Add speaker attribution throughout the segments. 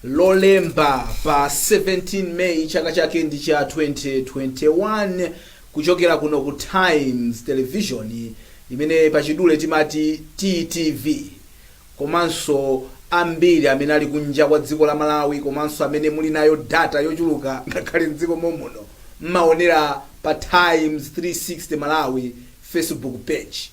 Speaker 1: Lolemba pa 17 May, chaka chake ndi cha 2021, kuchokera kuno ku Times Television imene pachidule timati TTV, komanso ambiri amene ali kunja kwa dziko la Malawi komanso amene muli nayo data yochuluka ngakhale mdziko momuno, mmaonera pa Times 360 Malawi Facebook page,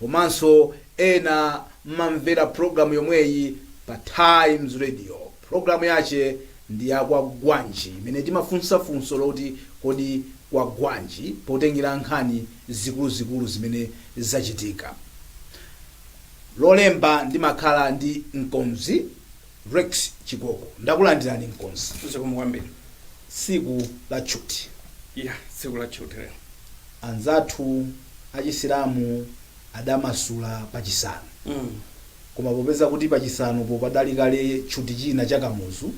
Speaker 1: komanso ena mmamvera programu yomweyi pa Times Radio. Programu yache ndi yaKwagwanji, imene timafunsa funso loti, "Kodi kwagwanji?" potengera nkhani zikuluzikulu zimene zachitika. Lolemba ndimakhala ndi mkonzi Rex Chikoko. Ndakulandirani, mkonzi.
Speaker 2: Zikomo kwambiri.
Speaker 1: Tsiku la tchuti.
Speaker 2: Ya, tsiku la tchuti lero.
Speaker 1: Anzathu achisilamu adamasula pachisanu, koma popeza kuti pachisanupo padali kale tchuti china cha Kamuzu,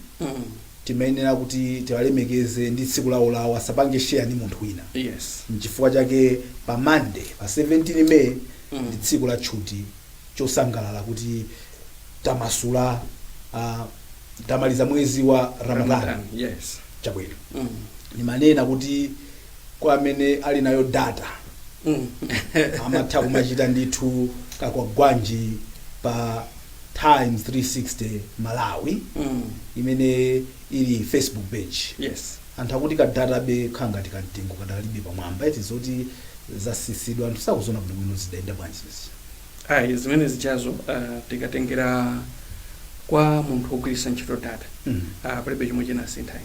Speaker 1: timayenera kuti tiwalemekeze ndi tsiku lawo lawo, asapange share ndi munthu wina. Nchifukwa chake pa Monday, pa 17 May, ndi tsiku la tchuti chosangalala kuti tamasula, tamaliza mwezi wa Ramadan. Chabwino. Nimanena kuti kwa amene ali nayo data amatha kumachita ndithu kaKwagwanji pa Times 360 Malawi imene ili Facebook page. Anthu akuti ka data be khangati kamtengo kadalibe pamwamba, iti zoti zasisidwa, anthu sakuzona bwinobwino zidayenda bwanji zizi.
Speaker 2: Ayi, zimene zichazo, tikatengera kwa munthu wogwiritsa ntchito data, palibe chomwe chinasinthayi.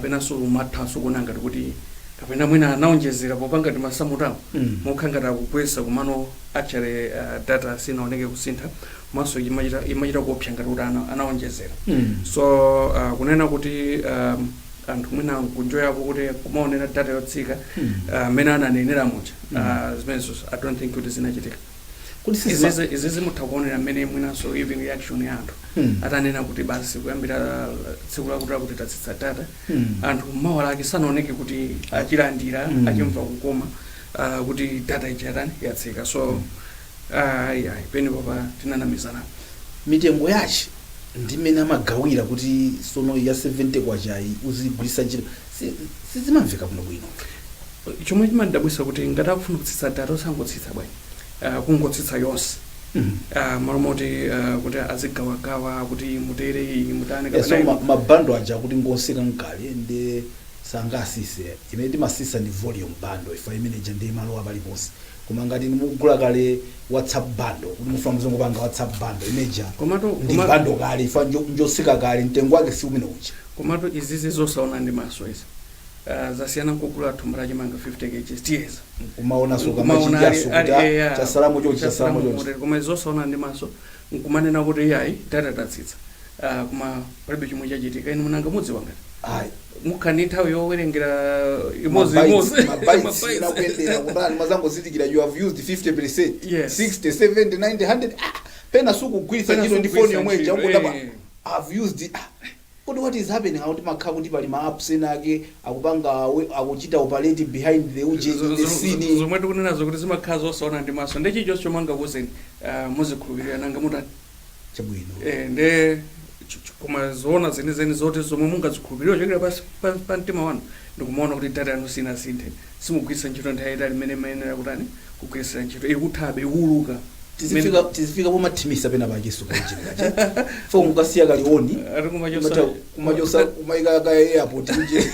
Speaker 2: Penanso umathanso kuona ngati kuti kapena mwina anaonjezera popanga timasamutawo, mokha ngati akukwesa, komano actually data sinaoneke kusintha, komanso imachita kuopsa ngati kuti anaonjezera. So kunena kuti anthu mwina kunjoyako kuti kumaonera data yotsika mmene ananenera muja, zimenezo I don't think kuti zinachitika.
Speaker 1: Kuti sizima
Speaker 2: Izizi zimutha kuonera mmene mwinanso even reaction ya anthu atanena kuti basi, kuyambira tsiku lakuti lakuti tatsitsa data, anthu mawa lake sanaoneke kuti achilandira, achimva kukoma kuti data ija yatani, yatsika. So ayi, penepo pa tinanamizana.
Speaker 1: Mitengo yache ndi mmene amagawira kuti sono ya 70 kwachayi uzigwiritsa ntchito, sizimamveka bwino bwino.
Speaker 2: Chomwe chimandidabwitsa kuti ngati akufuna kutsitsa data, osangotsitsa bwanji, kungotsitsa yonse, malo moti kuti azigawagawa kuti mutere iyi, mutane
Speaker 1: Yeah, so
Speaker 2: kapena
Speaker 1: ma bundle aja kuti ngoseka mkale ndi sangasise. Imene timasisa ndi volume bundle, ifa imene ija ndi malowa paliponse. Koma ngati mukugula kale WhatsApp bundle kuti mufuna muzongopanga WhatsApp bundle imeja,
Speaker 2: Komatu
Speaker 1: ndi bundle kale, ifa njosika kale, mtengo wake si umene uja.
Speaker 2: Komatu izizi zosaona ndi maso izi, zasiyana nkugula thumba la chimanga 50 kgs tiyeza,
Speaker 1: kumaonanso
Speaker 2: Nkumaona
Speaker 1: kamachidyaso kuti chasalamo chochi, chasalamo
Speaker 2: chasalamo
Speaker 1: chochi.
Speaker 2: Motere. Koma zosaona ndi maso nkumanena kuti iyayi, data tatsitsa, koma palibe chomwe chachitika, inu munanga mudziwa ngati
Speaker 1: Ayi.
Speaker 2: mukhala ndi nthawi yowerengera imodzi imodzi
Speaker 1: Ma bytes inakuyendera kutani, mazangozindikira you have used 50%, 60, 70, 90, 100. Ah, pena sukugwiritsa
Speaker 2: Pena
Speaker 1: ntchito ndi foni
Speaker 2: sukugwiritsa
Speaker 1: yomwe ija,
Speaker 2: ntchito,
Speaker 1: ungodabwa, "I've used, ah, kodi what is happening?" Akuti makhala kuti pali ma apps ena ake akupanga akuchita operate behind the uje, the scene.
Speaker 2: Zomwe tikunenazo kuti zimakhala zosaona ndi maso, ndi chilichonse chomwe angakuuzeni muzikhulupirira, nanga mutani?
Speaker 1: Chabwino.
Speaker 2: Nde koma zoona zenizeni zoti zomwe mungazikhulupirira kuchokera pasi pa mtima wanu, ndikumaona kuti data yanu sinasinthe, simugwiritsa ntchito nthawi yayitali imene imayenera kutani, kugwiritsira ntchito, ikuthabe, ikuuluka.
Speaker 1: Tizifika pomathimisa pena pakeso kaujeni kache fo mukasiya kalioni.
Speaker 2: Ati kumachosa.
Speaker 1: Kumachosa, kumayika ka airport uje.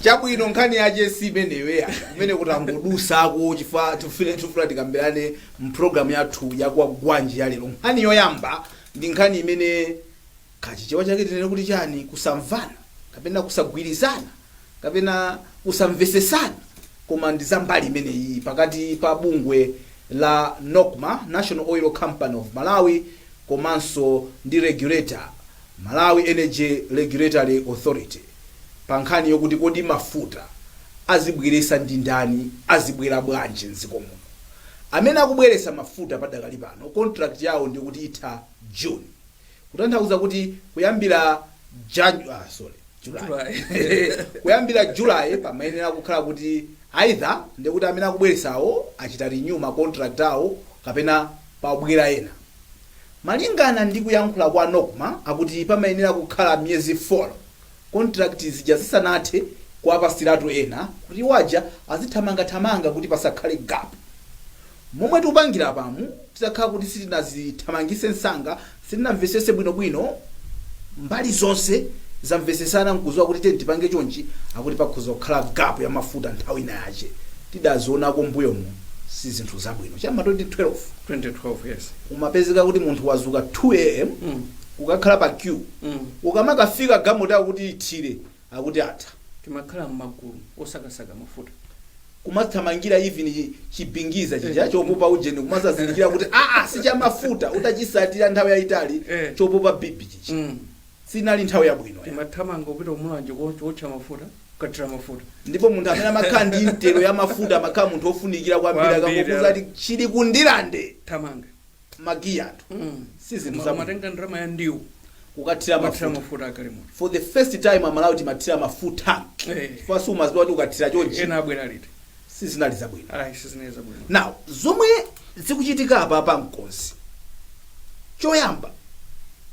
Speaker 1: Chabwino, nkhani yache si imeneyo ya kumene kuti angodusako, chifukwa tifuna tikambirane mpulogalamu yathu yaKwagwanji ya lero. Nkhani yoyamba ndi nkhani imene kachichewa chake tinene kuti chani? Kusamvana kapena kusagwirizana kapena kusamvesesana, koma ndi zambali imeneyi pakati pa bungwe la NOCMA, National Oil Company of Malawi, komanso ndi regulator, Malawi Energy Regulatory Authority, pa nkhani yokuti kodi mafuta azibweresa ndi ndani, azibwera bwanji mdziko muno? Amene akubweresa mafuta padakali pano, contract yawo ndikuti itha June, kutanthauza kuti kuyambira ah, sorry, July.
Speaker 2: July.
Speaker 1: Kuyambira July pamayenera kukhala kuti either ndikuti amene akubweresawo achita renew ma contract awo kapena pabwera ena. Malingana ndi kuyankhula kwa NOCMA, akuti pamayenera kukhala miyezi 4 contract zija zisanathe kuwapasiratu ena, kuti waja azithamangathamanga kuti pasakhale gap. Momwe tikupangira pamu, titakhala kuti sitinazithamangise msanga, sitinamvesese bwinobwino, mbali zonse zamvesesana nkuziwa kuti teni tipange chonchi, akuti pakhoza kukhala gap ya mafuta nthawi ina yache. Tidazionako mbuyomu, si zinthu zabwino, chama 2012.
Speaker 2: 2012, yes.
Speaker 1: Umapezeka kuti munthu wazuka 2 a.m. Ukakhala pa queue, ukamakafika galimoto akuti ithire, akuti atha.
Speaker 2: Timakhala m'magulu osakasaka mafuta.
Speaker 1: Kumathamangira even chipingiza chija chopopa ujeni, kumasazindikira kuti aa, sichamafuta, utachisatira nthawi yayitali, chopopa bibi chichi. Sinali nthawi yabwino ya.
Speaker 2: Timathamanga kupita kumulanje kuotcha mafuta, kukathira mafuta.
Speaker 1: Ndipo munthu amene amakhala ndi mtero ya mafuta amakhala munthu ofunikira kwambiri.
Speaker 2: Kwambiri.
Speaker 1: Akangokuza kuti chili kundilande,
Speaker 2: thamanga.
Speaker 1: Magiya anthu. Si zinthu zabwino.
Speaker 2: Umatenga ndalama ya ndiwo
Speaker 1: kukathira
Speaker 2: kukathira
Speaker 1: mafuta.
Speaker 2: Mafuta agalimoto.
Speaker 1: For the first time Amalawi timathira mafuta, chifukwa sumaziwa kuti ukathira chonchi
Speaker 2: ena abwera liti.
Speaker 1: Sizinali zabwino.
Speaker 2: Ayi, sizinali zabwino.
Speaker 1: Now, zomwe zikuchitika apa pa mkonzi, choyamba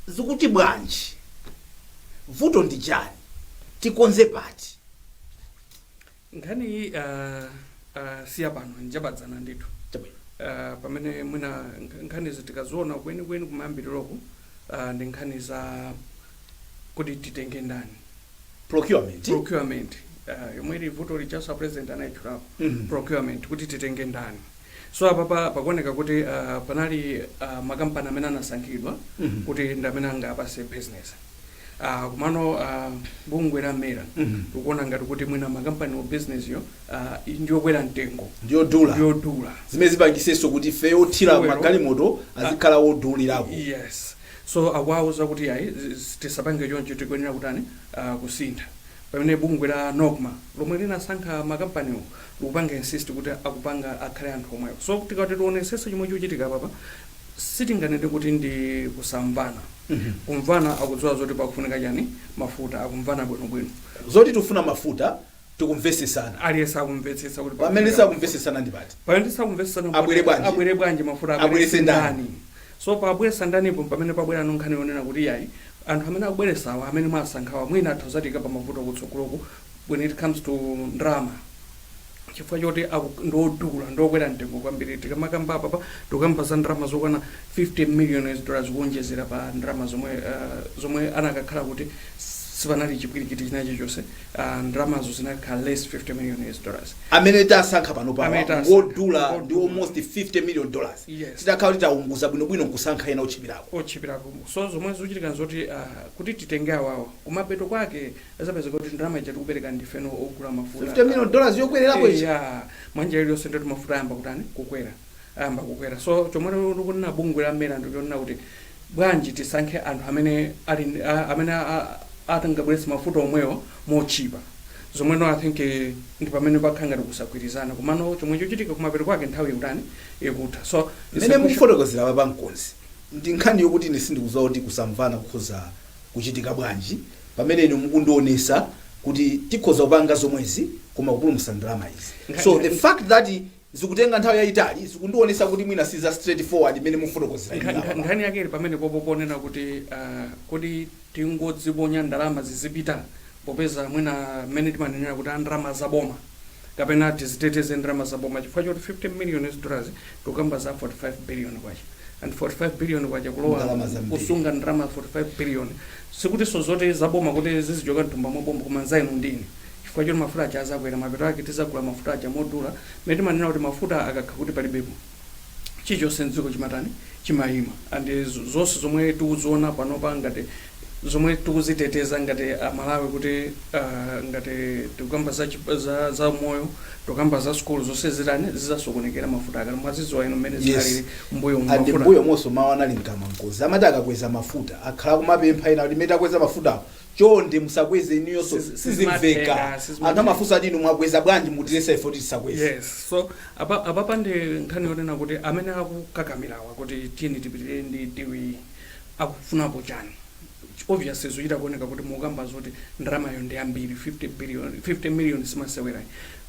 Speaker 1: zikuti bwanji? Vuto ndi chani? Tikonze pati?
Speaker 2: Nkhani iyi siya pano, njabadzana ndithu.
Speaker 1: Chabwino.
Speaker 2: Pamene mwina nkhanizi tikaziona kwenikweni kumayambiriroko, ndi nkhani za kuti titenge ndani.
Speaker 1: Procurement.
Speaker 2: Procurement, yomwe ili vuto lichaso president anayitchulapo. Procurement, kuti titenge ndani. So apa pakuoneka kuti panali makampani amene anasankhidwa kuti ndi amene angapase business. Kumano bungwe la MERA tikuona ngati kuti mwina makampani wa business yo ndiyokwera mtengo.
Speaker 1: Ndiyodula.
Speaker 2: Ndiyodula.
Speaker 1: Zimene zipangisenso kuti ife othira
Speaker 2: Fuel.
Speaker 1: magalimoto azikhala wodulirako.
Speaker 2: Yes, so akuwauza kuti ayi, tisapange choncho, tikuyenera kutani, kusintha. Pamene bungwe la NOCMA lomwe linasankha makampaniwo likupanga insist kuti akupanga akhale anthu omwewo. So tikati tionesese chomwe chikuchitika papa, sitinganene kuti ndi kusamvana. Kumvana akudziwa zoti pakufunika chani, mafuta, akumvana bwinobwino.
Speaker 1: Zoti tifuna mafuta tikumvesesana.
Speaker 2: Aliyense akumvetsetsa kuti
Speaker 1: pamene
Speaker 2: pakufunika.
Speaker 1: Sakumvesesana ndi pati?
Speaker 2: Pamene tisakumvetsesana,
Speaker 1: Abwere bwanji?
Speaker 2: Abwere bwanji mafuta?
Speaker 1: Abwerese
Speaker 2: Abwerese
Speaker 1: ndani?
Speaker 2: ndani? So pabweresa ndanipo, pamene pabwera nkhani yonena kuti yayi, anthu amene akubweresawa, amene mwasankhawa, mwina atha kuzatika pa mavuto kutsogoloku when it comes to ndalama, chifukwa choti ndiodula, ndiokwera mtengo kwambiri. Tikamakamba apa, tikukamba za ndalama zokwana 50 million US dollars kuonjezera pa ndalama zomwe anakakhala kuti sipanali chipwirikiti china chilichonse, ndalamazo zinakhala less 50 million US dollars.
Speaker 1: Amene tasankha pano pawa
Speaker 2: Amene tasankha.
Speaker 1: wodula ndi
Speaker 2: Wodula.
Speaker 1: almost $50 million.
Speaker 2: Yes.
Speaker 1: Titakhala kuti taunguza bwinobwino nkusankha ena otchipirako.
Speaker 2: Otchipirako. So zomwe zikuchitika nzoti kuti titenge awawa, kumapeto kwake azapeza kuti ndalama ija tikupereka ndifeno ogula mafuta.
Speaker 1: $50 million yokwererapo ichi.
Speaker 2: Ya, mwanja iliyonse ndoti mafuta ayamba kutani, kukwera, ayamba kukwera. So chomwe tikunena bungwe la MERA ndichonena kuti bwanji tisankhe anthu amene ali amene atangabweretsa mafuta omwewo mochipa zomweno. I think ndi pamene pakhala ngati kusagwirizana. Komano chomwe chochitika kumapeto kwake, nthawi ikutani, ikutha. So
Speaker 1: mmene mukufotokozera pa pamkonzi, ndi nkhani yokuti ine sindikudziwa kuti kusamvana kukhoza kuchitika bwanji pamene inu mukundionesa kuti tikhoza kupanga zomwezi koma kupulumutsa ndalama izi. So the fact that zikutenga nthawi yayitali zikundionesa kuti mwina siza straightforward imene mufotokozera inu apa.
Speaker 2: Nkhani yake ili pamene popo ponena kuti kodi tingodziponya ndalama zizipita, popeza mwina mmene timanenera kuti a ndalama zaboma, kapena tiziteteze ndalama zaboma, chifukwa choti 50 million US dollars, tikukamba za 45 billion kwacha, and 45 billion kwacha kulowa
Speaker 1: Ndalama zambiri.
Speaker 2: Kusunga ndalama 45 billion, sikuti so zoti zaboma kuti zizichoka mthumba mwaboma, koma nzainu ndine, chifukwa choti mafuta aja azakwera, mapeto ake tizagula mafuta aja modula. Mmene timanena kuti mafuta akakha kuti palibepo, chilichonse mdziko chimatani, chimayima. And zonse zomwe tikuziona panopa ngati zomwe tikuziteteza ngati Amalawi, kuti ngati tikukamba za moyo, tikukamba za school, zonse zitani, zizasokonekera mafuta akati. Mwazidziwa inu mmene zikhalire mbuyo.
Speaker 1: And
Speaker 2: mafuta
Speaker 1: mbuyo monso mawu anali mkamwa mkozi, amati akakweza mafuta akhala kumapempha ena kuti mmene takweza mafutawo, chonde musakweze inuyonso. Sizimveka.
Speaker 2: Sizimatheka, sizimatheka.
Speaker 1: Anthu amafunsa ati inu mwakweza bwanji, mutilesa ife kuti tisakweze?
Speaker 2: Yes, so apa ndi nkhani yonena kuti amene akukakamirawa kuti tiyeni tipitirire ndi tiwi akufunapo chani? Obviously zochita kuoneka kuti mukamba zoti ndalamayo ndi ambiri, 50 billion, 50 million simasewera.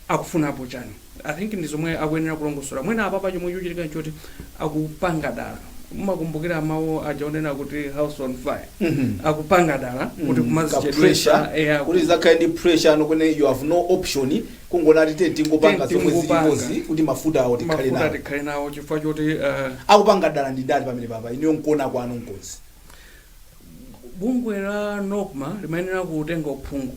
Speaker 2: Akufunapo chani? I think ndi zomwe akuyenera kulongosola. Mwina apapa chomwe chikuchitika nchoti akupanga dala, Mumakumbukira mawu aja onena kuti house on fire? Akupanga dala kuti
Speaker 1: Ka
Speaker 2: kumazichedwesa.
Speaker 1: Pressure,
Speaker 2: eya.
Speaker 1: Kuti zakhale ndi pressure ano kwene you have no option, kungonati te tingopanga zomwe
Speaker 2: Tingopanga.
Speaker 1: zilipozi kuti mafuta awo tikhale
Speaker 2: Mafuta
Speaker 1: nawo.
Speaker 2: Tikhale nawo chifukwa choti
Speaker 1: Akupanga dala ndi ndani pamene papa, iniyo nkuona kwanu, mkonzi?
Speaker 2: Bungwe la NOCMA limayenera kutenga uphungu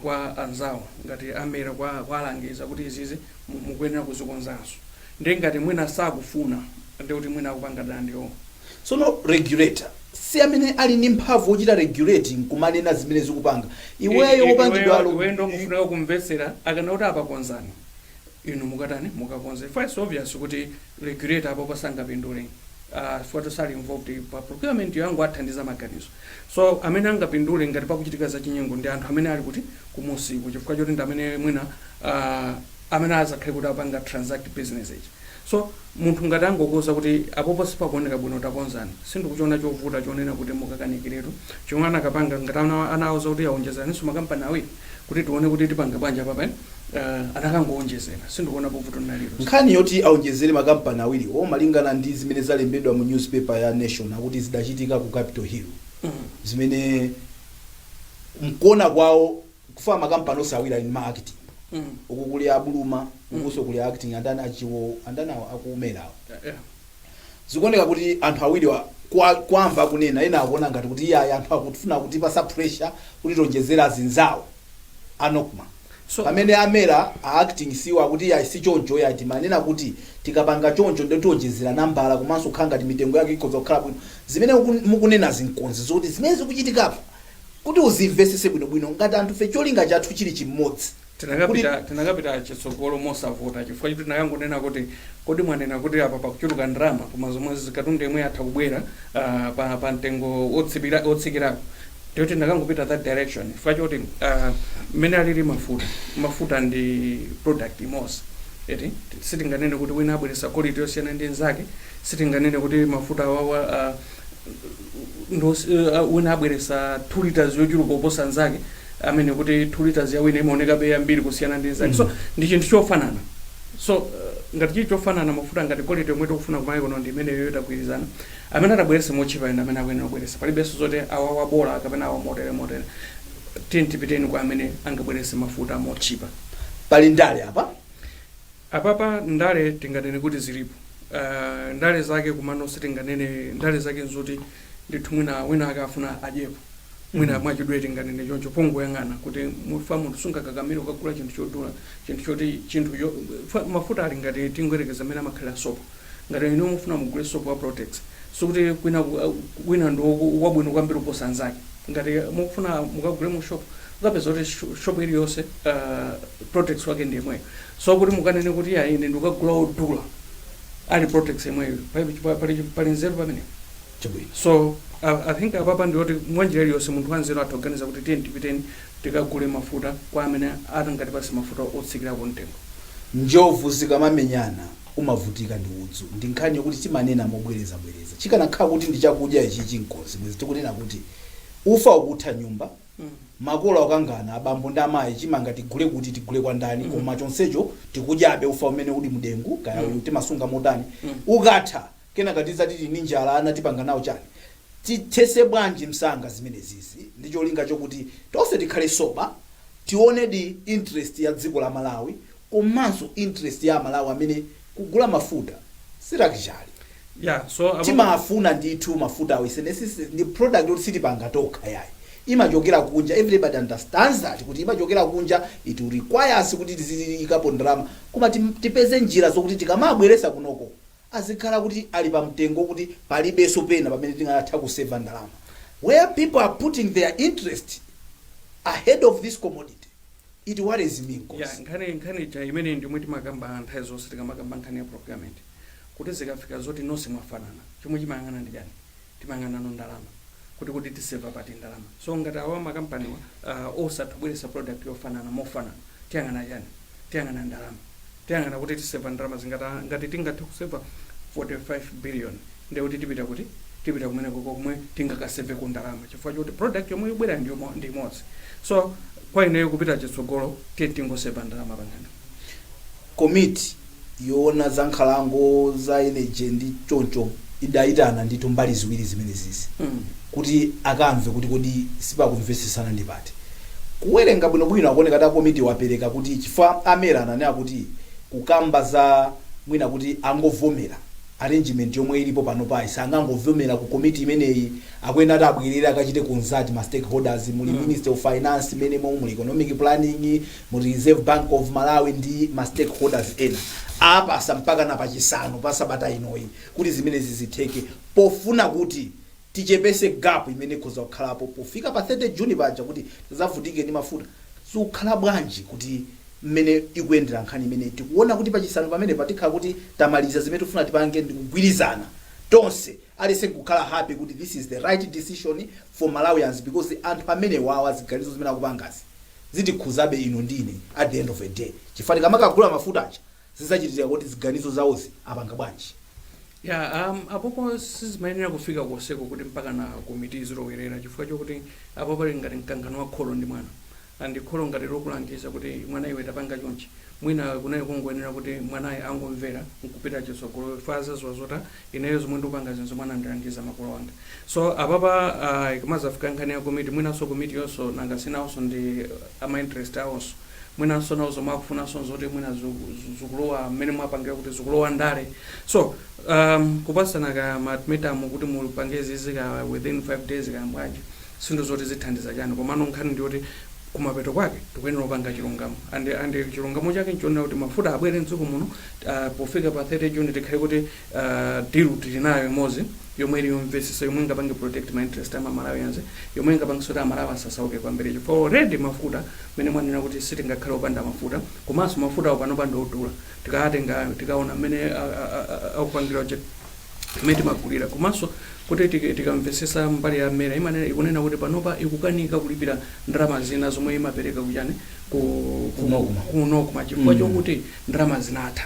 Speaker 2: kwa anzawo ngati a MERA, kwa alangiza kuti izizi mukuyenera kuzikonzanso, ndi ngati mwina sakufuna, ndi kuti mwina akupanga dala ndiwo.
Speaker 1: Tsono regulator si amene ali ndi mphamvu wochita regulate nkumanena zimene zikupanga iweyo wopangidwalo?
Speaker 2: Iweyo ndongofunika kumvetsera. Akana kuti apakonzani, inu mukatani? Mukakonze. First, obvious kuti regulator apo pasangapindule, chifukwa sali involved pa procurement yangu, athandiza maganizo. So amene angapindule ngati pakuchitika zachinyengo ndi anthu amene ali kuti kumusiku, chifukwa choti ndi amene mwina amene azakhale kuti apanga transact business ichi. So munthu ngati angokuza kuti apopo sipakuoneka bwino, takonzani, sindikuchiona chovuta chonena kuti mukakanikiretu. Chomwe anakapanga ngati anawuza kuti aonjezeranso makampani awiri kuti tione kuti tipanga bwanji apapa, anakangoonjezera, sindikuona povuto naliro.
Speaker 1: Nkhani yoti aonjezere makampani awiri o, malingana ndi zimene zalembedwa mu newspaper ya Nation, akuti zidachitika ku Capitol Hill, zimene mkuona kwawo kufa makampani onse awiri ali ndi ma acting. Uku kuli abuluma, ukuso kuli acting andani achiwo, andani awo akumerawo. Zikuoneka kuti anthu awiri kwamva akunena, ena akuona ngati kuti iyayi, anthu akufuna kutipasa pressure kuti tionjezere azinzawo a NOCMA,
Speaker 2: So
Speaker 1: pamene a MERA a acting siwo akuti iyayi, si choncho yayi, timanena kuti tikapanga choncho ndio tionjezera nambala komanso kukhala ngati mitengo yake ikhoza kukhala bwino. Zimene mukunena zinkonzi zoti zimene zikuchitikapa, kuti uzimvesese bwinobwino, ngati anthu fe cholinga chathu chili chimodzi.
Speaker 2: Tinakapita chitsogolo mosavuta, chifukwa choti tinakangonena kuti kodi mwanena kuti apa pakuchuluka ndalama, koma zomwe katundu yemwe atha kubwera pa mtengo otsikirako, ndiyoti tinakangopita that direction, chifukwa choti mmene alili mafuta, mafuta ndi product imodzi eti. Sitinganene kuti wina abweresa quality yosiyana ndi nzake. Sitinganene kuti mafuta awawa wina abweresa 2 liters yochuluka kuposa nzake, amene kuti 2 liters ya wina imaonekabe yambiri kusiyana ndi nzake. So ndi chinthu chofanana. So ngati chili chofanana mafuta, ngati quality yomwe tikufuna kumayi kuno ndi imeneyo, tagwirizana, amene atabwerese motchipa ende amene akuyenera kubweresa. Palibenso zoti awa wabola kapena awa motere motere. Tiyeni tipiteni kwa amene angabwerese mafuta motchipa.
Speaker 1: Pali ndale apa?
Speaker 2: Apapa ndale tinganene kuti zilipo, ndale zake, kumano sitinganene ndale zake nzoti ndithu mwina wina akafuna adyepo mwina. Mwachidule tinganene choncho, pongoyang'ana kuti mufa munthu sungakakamire ukagula chinthu chodula, chinthu choti chinthu mafuta ali ngati, tingoyerekeza amene amakhalira sopo. Ngati inu mufuna mugule sopo wa Protex, sikuti kwina wina ndi wabwino kwambiri kuposa anzake. Ngati mukufuna mukagule mu shop, ukapeza kuti shop iliyonse Protex wake ndi yemweyo. So kuti mukanene kuti ya, ine ndikukagula odula ali Protex yemweyo, pali nzeru pamenepo?
Speaker 1: Chabwino.
Speaker 2: So I think apapa ndiyoti mwanjira iliyonse munthu wanzeru atha kuganiza kuti tiye tipiteni tikagule mafuta kwa amene atangatipase mafuta otsikirako mtengo.
Speaker 1: Njovu zikamamenyana umavutika ndi udzu. Ndi nkhani yokuti timanena mobwerezabwereza. Chikanakhala kuti ndi chakudya ichi chinkozi, bwezi tikunena kuti ufa ukutha nyumba, makolo akangana, abambo ndi amayi, chimanga tigule kuti, tigule kwa ndani, koma chonsecho tikudyabe ufa umene uli mudengu kaya uyu timasunga motani. Ukatha kenaka tizati tili ndi njala, ana tipanga nawo chani? Tithese bwanji msanga zimene zizi ndi cholinga chokuti tonse tikhale sober, tionedi interest ya dziko la Malawi komanso interest ya Malawi amene kugula mafuta si luxury.
Speaker 2: Yeah, so
Speaker 1: Timafuna ndithu mafuta awo. Ise ndi product yoti sitipanga tokha yayi, imachokera kunja. Everybody understands that kuti imachokera kunja, it requires kuti tiziyikapo ndalama, koma tipeze njira zokuti tikamabweresa kunoko azikhala kuti ali pa mtengo kuti palibenso pena pamene tingatha kuseva ndalama. Where people are putting their interest ahead of this commodity, it worries me, Nkosi.
Speaker 2: Yeah, nkhani ija imene ndimwe timakamba nthawi zonse tikamakamba nkhani ya procurement, kuti zikafika zoti nonse mwafanana, chomwe chimayang'ana ndi chani? Timayang'ana no ndalama, kuti tiseva pati ndalama. So ngati awa makampaniwa osatha kubweretsa product yofanana mofanana, tiyang'ana chani? Tiyang'ana ndalama, tiyang'ana kuti tiseva ndalama zingati. Ngati tingathe kuseva 45 billion, ndiye kuti tipita kuti tipita kumeneko komwe tingakaseveko ndalama, chifukwa choti product yomwe ibwera ndi imodzi. So kwa ineyo, kupita chitsogolo, tiye tingoseva ndalama pang'ono.
Speaker 1: Komiti yoona za nkhalango, za energy ndi choncho Idayitana ndithu mbali ziwiri zimenezizi kuti akamve kuti kodi sipakumvesesana ndi pati. Kuwerenga bwinobwino, akuoneka kuti akomiti wapereka kuti chifukwa a MERA ananena kuti kukamba za mwina kuti angovomera arrangement yomwe ilipo pano payi, sangangovomera ku komiti imeneyi, akuyenera kuti abwerere akachite consult ma stakeholders. Muli Ministry of Finance menemo, muli Economic Planning, muli Reserve Bank of Malawi ndi ma stakeholders ena. Apasa mpaka na pachisanu pa sabata inoyi kuti zimenezi zitheke, pofuna kuti tichepese gap imene ikhoza kukhalapo pofika pa 30 June paja, kuti tizavutike ndi mafuta. Zikukhala bwanji kuti mmene ikuyendera nkhani imene tikuona kuti pachisanu pamene patikhala kuti tamaliza zimene tifuna tipange ndi kugwirizana tonse, aliyense nkukhala happy kuti this is the right decision for Malawians, because anthu amene wawa ziganizo zimene akupangazi zitikhuzabe ino ndine at the end of the day, chifukwa tikamakagula mafuta aja zidzachitika kuti ziganizo zawozi apanga bwanji?
Speaker 2: Ya, apopo sizimayenera kufika koseko kuti mpaka na komiti zilowerera, chifukwa chokuti apo pali ngati mkangano wa kholo ndi mwana, and kholo ngati lokulangiza kuti mwana iwe tapanga chonchi, mwina kunali kungoyenera kuti mwanayi angomvera nkupita chitsogolo. Faza zota ineyo zomwe ndikupanga zinzo mwana ndilangiza makolo anga. So apapa ikamazafika nkhani ya komiti, mwinanso komiti yonso nanga sinawonso ndi ama interest awonso, mwinanso nawo zomwe akufunanso zoti mwina zikulowa mmene mwapangira kuti zikulowa ndale. So kupasana ka ma ultimatum kuti mupange zizi ka within 5 days ka bwanji, sinthu zoti zithandiza chani? Komano nkhani ndiyoti kumapeto kwake tikuyenera kupanga chilungamo, and chilungamo chake nchonena kuti mafuta abwere mdziko muno pofika pa 30 June, tikhale kuti deal tili nayo imodzi yomwe ili yomvetsetsa, yomwe ingapange protect ma interest ama Malawians, yomwe ingapange kuti Amalawi asasauke kwambiri, chifukwa already mafuta mmene mwanena kuti sitingakhale opanda mafuta. Komanso mafuta awo panopa ndi odula, tikatenga tikaona mmene akupangira mmene timagulira. Komanso kuti tikamvesesa mbali ya MERA imanena, ikunena kuti panopa ikukanika kulipira ndalama zina zomwe imapereka kuchani,
Speaker 1: Ku NOCMA.
Speaker 2: Ku NOCMA, chifukwa chokuti ndalama zinatha.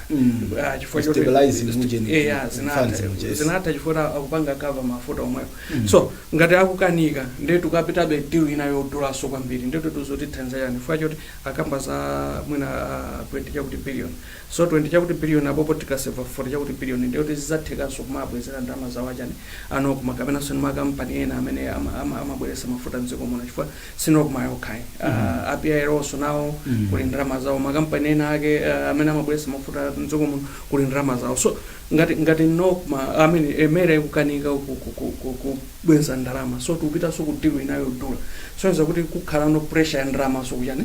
Speaker 2: Ah, chifukwa choti
Speaker 1: Stabilizing ujeni
Speaker 2: yeah, zinatha.
Speaker 1: Funds mujesi.
Speaker 2: Zinatha chifukwa akupanga cover mafuta omwewo. So ngati akukanika, ndiye tukapitabe deal ina yodulaso kwambiri, ndiye tuzotithandiza chani? Chifukwa choti akamba za mwina 20 chakuti billion. So 20 chakuti billion, apopo tikaseva 40 chakuti billion, ndiye kuti zidzathekanso kumabwezera ndalama zawo achani, a NOCMA, kapenanso ndi makampani ena amene amabweresa mafuta mdziko muno, chifukwa si NOCMA yokhayi. A PIL nawo kuli ndalama zawo, makampani ena ake amene amabweresa mafuta mdziko muno kuli ndalama zawo. So ngati NOCMA, I mean MERA ikukanika kubweza ndalama, so tikupitanso ku deal ina yodula, so kuti kukhala no pressure ya ndalama so kuchani,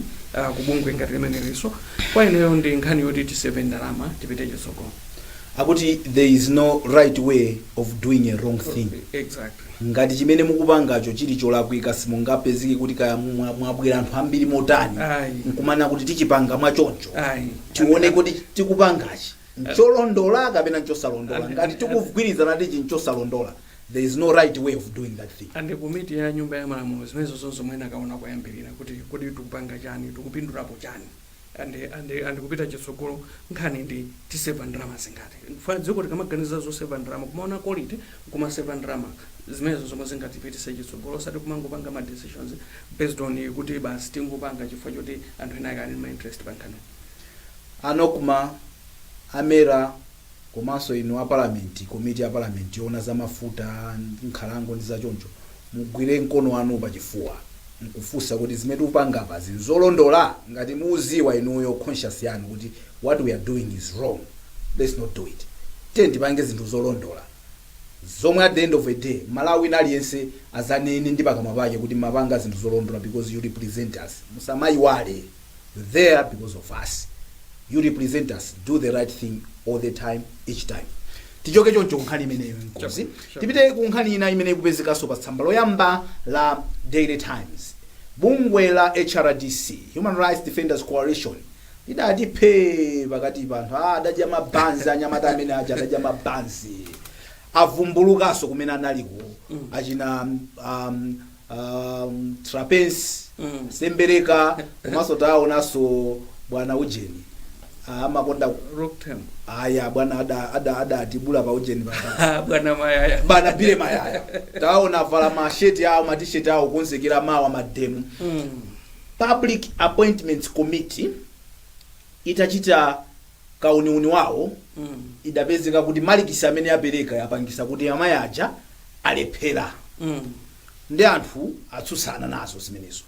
Speaker 2: kubungwe ngati limeneli. So kwa ineyo ndi nkhani yoti tiseve ndalama, tipite chitsogolo.
Speaker 1: Akuti there is no right way of doing a wrong thing.
Speaker 2: Exactly.
Speaker 1: Ngati chimene mukupangacho chili cholakwika, simungapezeke kuti kaya mwabwera anthu ambiri motani
Speaker 2: Ayi.
Speaker 1: nkumana kuti tichipanga mwachoncho.
Speaker 2: Ayi.
Speaker 1: Tione kuti tikupangachi ncholondola kapena nchosalondola. Ngati tikugwirizana tichi nchosalondola, there is no right way of doing that thing.
Speaker 2: And komiti ya nyumba ya malamulo zimenezo zonse zomwe akaona kuyambirira kuti kodi tikupanga chani, tikupindulapo chani, and kupita chitsogolo, nkhani ndi tiseva ndalama zingati. Fa dziko tikamaganiza zoseva ndalama, kumaona quality, kumaseva ndalama, zimenezo zomwe zingatipitise chitsogolo, osati kumangopanga ma decisions based on kuti basi tingopanga chifukwa choti anthu ena ake ali ma interest pa nkhani.
Speaker 1: A NOCMA, a MERA, komanso inu a parliament, komiti ya parliament yoona za mafuta, nkhalango ndi zachoncho, mugwire mkono wanu pachifuwa nkufunsa kuti zimene tikupanga apa zolondola? Ngati muziwa inuyo, conscious yanu, kuti what we are doing is wrong, let's not do it. Tiye tipange zinthu zolondola zomwe at the end of the day Malawi wina aliyense azanene ndi pakamwa pake kuti mapanga zinthu zolondola, because you represent us. Musamayiwale, you're there because of us, you represent us. Do the right thing all the time, each time. Tichoke choncho kunkhani imeneyo, Nkozi. Tipite ku nkhani ina imene ikupezekanso pa tsamba loyamba la Daily Times. Bungwe la HRDC, Human Rights Defenders Coalition, lidati phe pakati pa anthu. Adadya mabanzi anyamata amene aja, adadya mabanzi, avumbulukanso kumene analiko achina Trapence Sembereka, komanso taonanso bwana ujeni, amakonda
Speaker 2: Rocktem.
Speaker 1: Aya bwana adatibula pa ujeni pa
Speaker 2: Bwana Mayaya.
Speaker 1: Bwana Billy Mayaya, taona avala masheti awo, matisheti awo, kukonzekera mawa ma demo. Public Appointments Committee itachita kauniuni wawo Idapezeka kuti malikisi amene apereka yapangisa kuti amayi aja alephera. Ndi anthu atsutsana nazo zimenezo,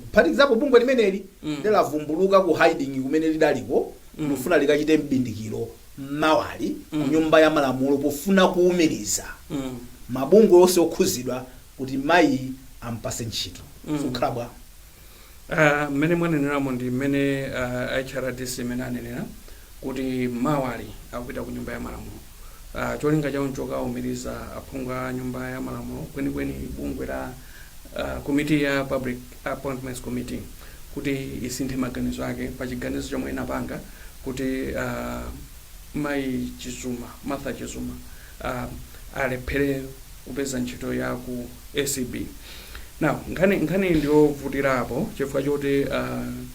Speaker 1: kuphatikizapo bungwe limeneli ndilavumbuluka ku hiding kumene lidaliko, lifuna likachite mbindikiro mmawali ku nyumba ya malamulo pofuna kuwumiriza mabungwe onse okhuzidwa kuti mayi ampase ntchito. Sukhala bwa?
Speaker 2: Mmene mwaneneramo ndi mmene HRDC imene anenera kuti mawali akupita ku nyumba ya malamulo, cholinga chawo nchokawumiriza aphungu a nyumba ya malamulo, kwenikweni bungwe la committee ya Public Appointments Committee, kuti isinthe maganizo ake pa chiganizo chomwe inapanga kuti mayi Chizuma, Martha Chizuma, alephere kupeza ntchito ya ku ACB. Now nkhani ndiyovutirapo chifukwa choti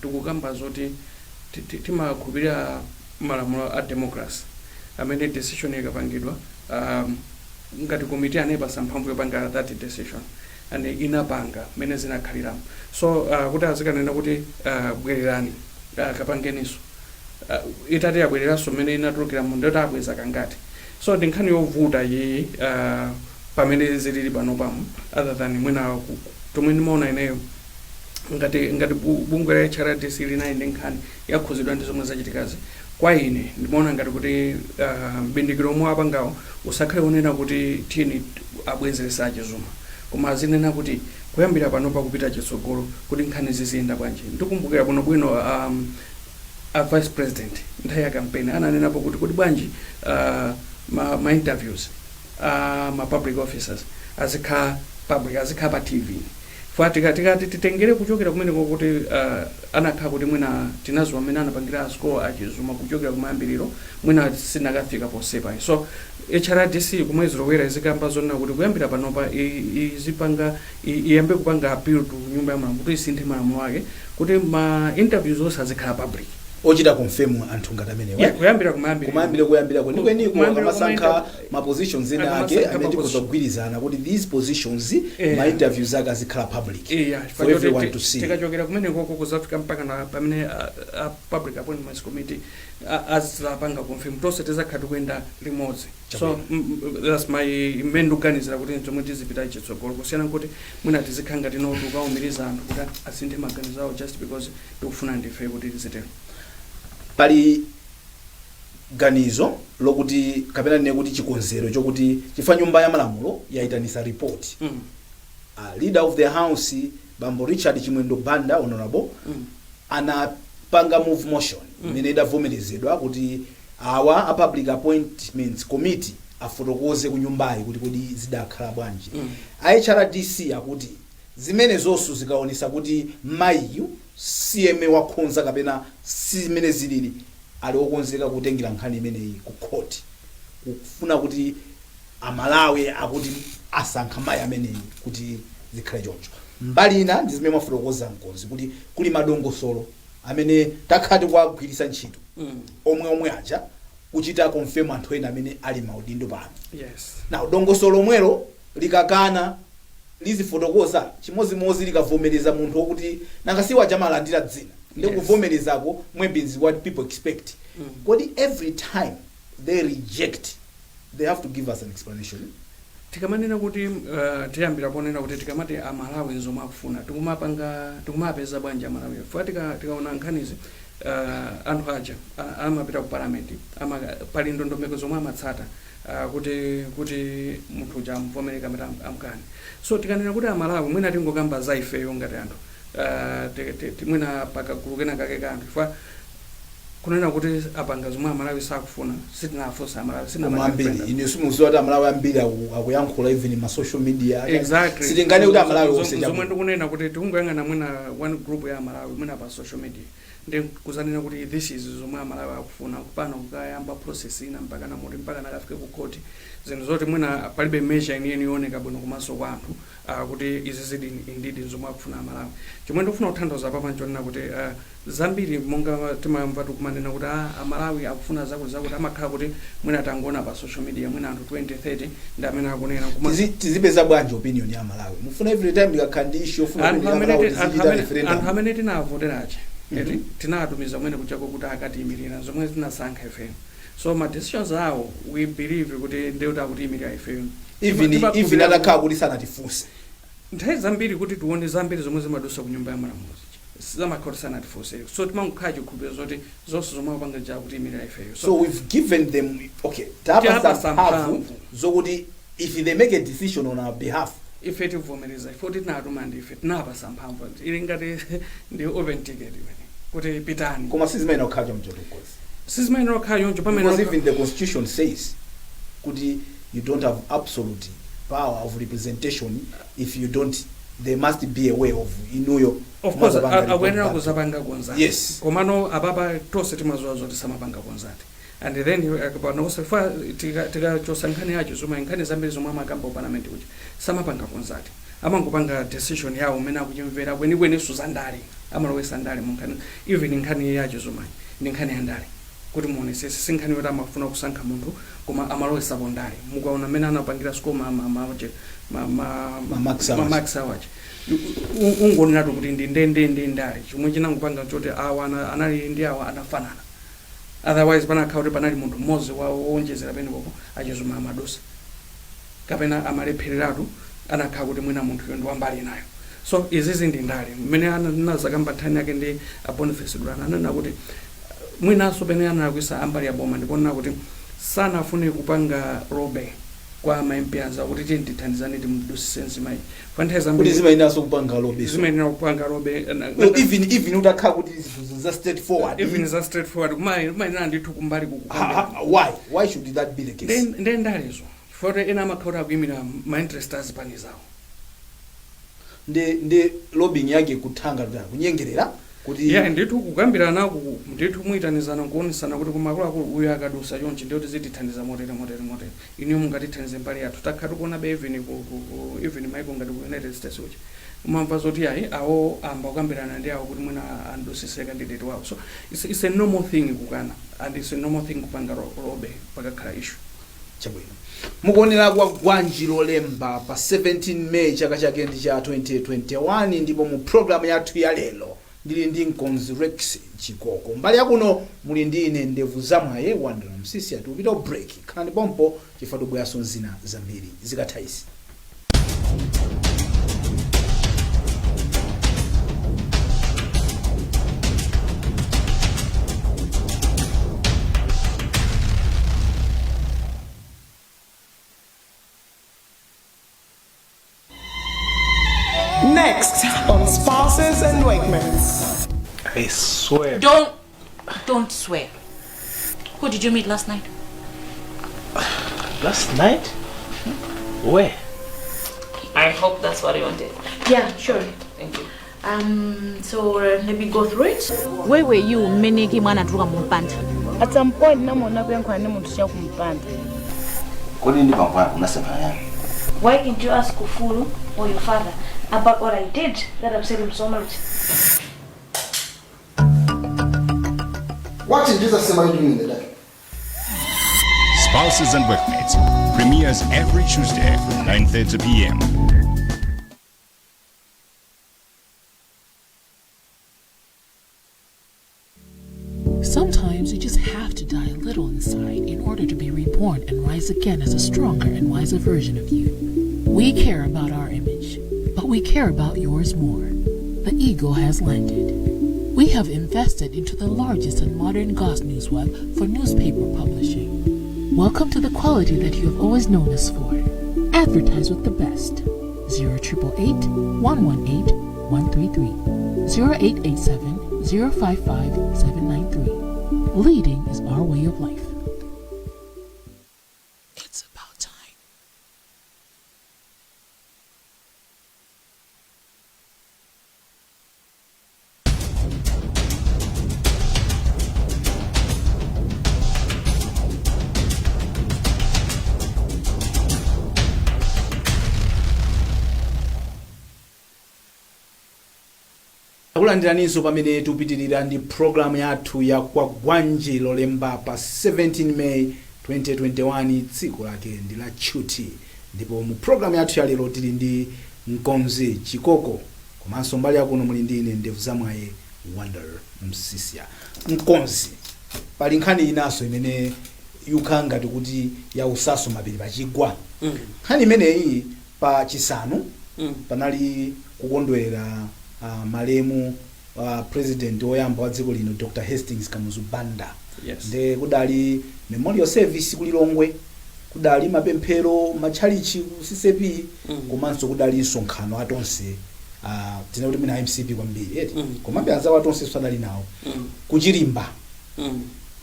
Speaker 2: tikukamba zoti timakhulupirira malamulo a democracy amene decision ikapangidwa, ngati komiti anayipasa mphamvu yopanga that decision and inapanga mmene zinakhaliramo. So kuti azikanena kuti bwererani, kapangeninso, itati yabwereranso mmene inatulukiramo, ndoti abweza kangati? So ndi nkhani yovuta iyi pamene zilili pano pamo, other than mwina tomwe ndimaona ineyo ngati bungwe la HRDC linali ndi nkhani yakhuzidwa ndi zomwe zachitikazi. Kwa ine ndimaona ngati kuti mbindikiro omwe apangawo usakhale unena kuti tiyeni abwezeresa aChizuma, koma azinena kuti kuyambira pano pakupita chitsogolo kuti nkhani ziziyenda bwanji. Ndikumbukira bwinobwino a vice president nthawi ya campaign ananenapo kuti bwanji ma interviews, ma public officers azikhala public, azikhala pa TV. Fa tikati titengere kuchokera kumeneko kuti anakhala kuti mwina tinaziwa amene anapangira score aChizuma kuchokera kumayambiriro, mwina sinakafika posepa. So HRDC kumwe zilowera izikamba zonena kuti kuyambira panopa izipanga iyambe kupanga appeal to nyumba ya malamulo kuti isinthe malamulo ake kuti ma interviews onse azikhala public.
Speaker 1: Ochita confirm anthu ngati amenewa?
Speaker 2: Yeah, kuyambira kumayambiriro.
Speaker 1: Kumayambira, kuyambira kwenikweniko.
Speaker 2: Kumayambira.
Speaker 1: Akamasankha ma positions ena ake
Speaker 2: Akamasankha
Speaker 1: amene
Speaker 2: ma
Speaker 1: tikhoza kugwirizana kuti these positions, ma interviews ake azikhala public for everyone to see.
Speaker 2: Tikachokera kumenekoko kuzafika mpaka na pamene a Public Appointments Committee azapanga confirm, tonse tizakhala tikuyenda limodzi. So that's my imene ndikuganizira kuti zomwe tizipita chitsogolo, kusiyana nkuti mwina tizikhala ngati no tikawumiriza anthu kuti asinthe maganizo awo just because tikufuna ndife kuti tizitero.
Speaker 1: Pali ganizo lokuti, kapena nene kuti chikonzero chokuti chifukwa nyumba ya malamulo yayitanisa report, leader of the house, bambo Richard Chimwendo Banda, honorable, anapanga move motion imene idavomerezedwa kuti awa a Public Appointments Committee afotokoze ku nyumbayi kuti kodi zidakhala bwanji. A HRDC akuti zimene zonso zikaonesa kuti mayiyu siyeme wakhonza kapena si zimene zilili, ali okonzeka kutengera nkhani imeneyi ku court, kufuna kuti Amalawi akuti asankha mayi ameneyi kuti zikhale choncho. Mbali ina ndi zimene mwafotokoza mkonzi kuti kuli madongosolo amene takhala tikuwagwiritsa ntchito omwe aja kuchita confirm anthu ena amene ali maudindo pano. Now dongosolo lomwelo likakana lizifotokoza chimozimozi likavomereza munthu wokuti nanga si waja amalandira dzina ndi kuvomerezako maybe is what people expect. Kodi every time they reject, they have to give us an explanation?
Speaker 2: Tikamanena kuti tiyambira ponena kuti tikamati Amalawi nzomwe akufuna, tikumapanga tikumapeza bwanji Amalawi? Fuka tikaona nkhanizi, anthu aja amapita ku parliament, pali ndondomeko zomwe amatsata kuti munthu uja amvomere kapena amkane. So tikanena kuti Amalawi, mwina tingokamba za ifeyo ngati anthu, mwina pakagulu kena kake ka anthu, chifukwa kunena kuti apanga zomwe Amalawi sakufuna, sitinafunsa Amalawi.
Speaker 1: Koma
Speaker 2: Sitinapanga
Speaker 1: ambiri
Speaker 2: referendum.
Speaker 1: Ine simuziwa kuti Amalawi ambiri akuyankhula even ma social media.
Speaker 2: Exactly.
Speaker 1: Sitingane kuti Amalawi onse
Speaker 2: Zomwe
Speaker 1: chabwino.
Speaker 2: ndikunena kuti tikungoyang'ana mwina one group ya Amalawi mwina pa social media ndi kuzanena kuti this is zomwe Amalawi akufuna, pano kukayamba process ina mpaka namuti mpaka nakafike ku court, zinthu zoti mwina palibe measure yeniyeni yooneka bwino komanso kwa anthu kuti izi zidi indeed zomwe akufuna Amalawi. Chomwe ndikufuna kutanthauza papa nchonena kuti zambiri monga timamva tikumanena kuti Amalawi akufuna zakuti zakuti, amakhala kuti mwina tangoona pa social media mwina anthu 20 30 ndi amene akunena.
Speaker 1: Tizipeza bwanji opinion ya Malawi? Mufuna every time ndikakhala ndi issue yofuna
Speaker 2: Anthu
Speaker 1: opinion ya
Speaker 2: amene
Speaker 1: Malawi
Speaker 2: anthu
Speaker 1: tizichita referendum?
Speaker 2: Anthu amene tinavoterache eti tinatumiza kumene kuchako kuti akatiyimirira zomwe tinasankha ifeyo. So ma decisions awo, we believe kuti ndekuti akutiyimirira ifeyo.
Speaker 1: Even even atakhala kuti sanatifunse.
Speaker 2: Nthawi zambiri, kuti tione zambiri zomwe zimadusa ku Nyumba ya Malamulo zamakhala sanatifunse, so timangokhala chikhulupiriro zoti zonse zomwe akupanga ja akutiyimirira ifeyo.
Speaker 1: So we've given them, okay, tapasa
Speaker 2: Tapasa
Speaker 1: mphamvu
Speaker 2: mphamvu.
Speaker 1: zokuti if they make a decision on our behalf,
Speaker 2: ife tivomereza, ife kuti tinatuma ndife, tinapasa mphamvu, ili ngati ndi open ticket imene kuti pitani.
Speaker 1: Koma sizimayenera kukhala choncho, because
Speaker 2: Sizimayenera kukhala choncho pamene
Speaker 1: because even the Constitution says kuti you don't have absolute power of representation if you don't, there must be a way of inuyo
Speaker 2: Of course,
Speaker 1: kumazapanga report
Speaker 2: akuyenera
Speaker 1: back.
Speaker 2: Kuzapanga consult. Komano apapa tonse timaziwa zoti samapanga consult. And then pano fa tikachosa nkhani yacho, zomwe nkhani zambiri zomwe amakamba ku parliament kuja samapanga consult, amangopanga decision yawo umene akuchimvera kwenikweninso za ndale, amalowesa ndale mu nkhani. Even nkhani yacho zomwe ndi nkhani ya ndale, kuti muonesese, si nkhani yoti amafuna kusankha munthu, koma amalowesapo ndale. Mukaona mmene anapangira score
Speaker 1: Ma marks awaja.
Speaker 2: Ma marks awaja, ungoneratu kuti ndi ndende ndale. Chomwe chinangopanga choti awa anali ndi awa anafanana, otherwise panakhala kuti panali munthu mmodzi wowonjezera penepopo, achizuma amadusa kapena amalephereratu, anakhala kuti mwina munthuyo ndi wambali inayo. So izizi ndi ndale. Mmene anazakamba nthani yake ndi a Boniface Dulani, ananena kuti mwinanso pene analakwisa ambali ya boma, ndiponena kuti sanafune kupanga lobby kwa ma MP anzawo kuti tiye tithandizane timudusise mzimayi pa nthawi
Speaker 1: kuti
Speaker 2: zambiri.
Speaker 1: Zimayeneranso kupanga lobby.
Speaker 2: Zimayenera kupanga lobby.
Speaker 1: Well, even utakhala kuti zinthu za straightforward.
Speaker 2: Even za straightforward, kumayenera ndithu kumbali
Speaker 1: Why should that be the case?
Speaker 2: Nde ndalezo, chifukwa ena amakhala kuti akuyimira ma interest azipani zawo.
Speaker 1: Ndi lobbying yake kuthanga kuti kunyengerera kuti
Speaker 2: Yeah, ndithu kukambirana ku ndithu muyitanizana nkuonesana kuti kumakuluakulu uyu akadusa chonchi ndiyoti zitithandiza motere, motere, motere, iniyo mungatithandize mbali yathu. Takhala tikuonabe even even maiko ngati ku United States uja, umamva zoti ayi, awo amba kukambirana ndi awo kuti mwina andusise candidate wawo. So it's a normal thing kukana, and it's a normal thing kupanga lobby pakakhala issue.
Speaker 1: Chabwino, mukuonera Kwa Gwanji Lolemba pa 17 May, chaka chake ndi cha 2021, ndipo mu programu yathu ya lero ndili ndi mkonzi Rex Chikoko, mbali yakuno muli ndi ine Ndevu Zamwaye Wandera Msisi. Ati upita break, khalani pompo chifukwa tibweranso zina zambiri zikatha izi.
Speaker 3: Next on Spouses and Workmates.
Speaker 4: I swear.
Speaker 5: Don't swear. Who did you meet last night?
Speaker 4: Last night? Where?
Speaker 6: I hope that's what you wanted.
Speaker 5: Yeah, sure.
Speaker 6: Thank you.
Speaker 5: So let me go through it. Where were you mmene mwana atuluka mu mpanda?
Speaker 7: At some point namuona kuyankhula ndi munthu chakumpanda.
Speaker 8: Kodi ndi bambo ako unasemphana yani?
Speaker 9: Why can't you ask Ufulu or your father about what I did that upset him so much?
Speaker 10: What in Jesus' name are you doing in the dark?
Speaker 11: Spouses and Workmates premieres every Tuesday from 9:30 p.m.
Speaker 12: Sometimes you just have to die a little inside in order to be reborn and rise again as a stronger and wiser version of you. We care about our image, but we care about yours more. The Eagle has landed. We have invested into the largest and modern Goss News web for newspaper publishing. Welcome to the quality that you have always known us for. Advertise with the best. 0888 118 133 0887 055 793. Leading is our way of life. It's about time.
Speaker 1: Akulandiraninso pamene tikupitirira ndi programu yathu ya Kwagwanji Lolemba pa 17 May 2021, tsiku lake ndi la tchuti, ndipo mu programu yathu ya lero tili ndi mkonzi Chikoko, komanso mbali yakuno muli ndi ine Ndevu Zamwaye Wonder Msisia. Mkonzi, pali nkhani inanso imene Yukhala ngati kuti yausaso mapiri pachigwa. Nkhani imeneyi, pa Chisanu panali kukondwerera malemu president woyamba wa dziko lino, Dr Hastings Kamuzu Banda. Nde kudali memorial service kulilongwe, kudali mapemphero matchalichi ku CCAP, komanso kudali msonkhano atonse, tinene kuti mwina MCP kwambiri eti, komabe anzawo atonse sadali nawo kuchilimba,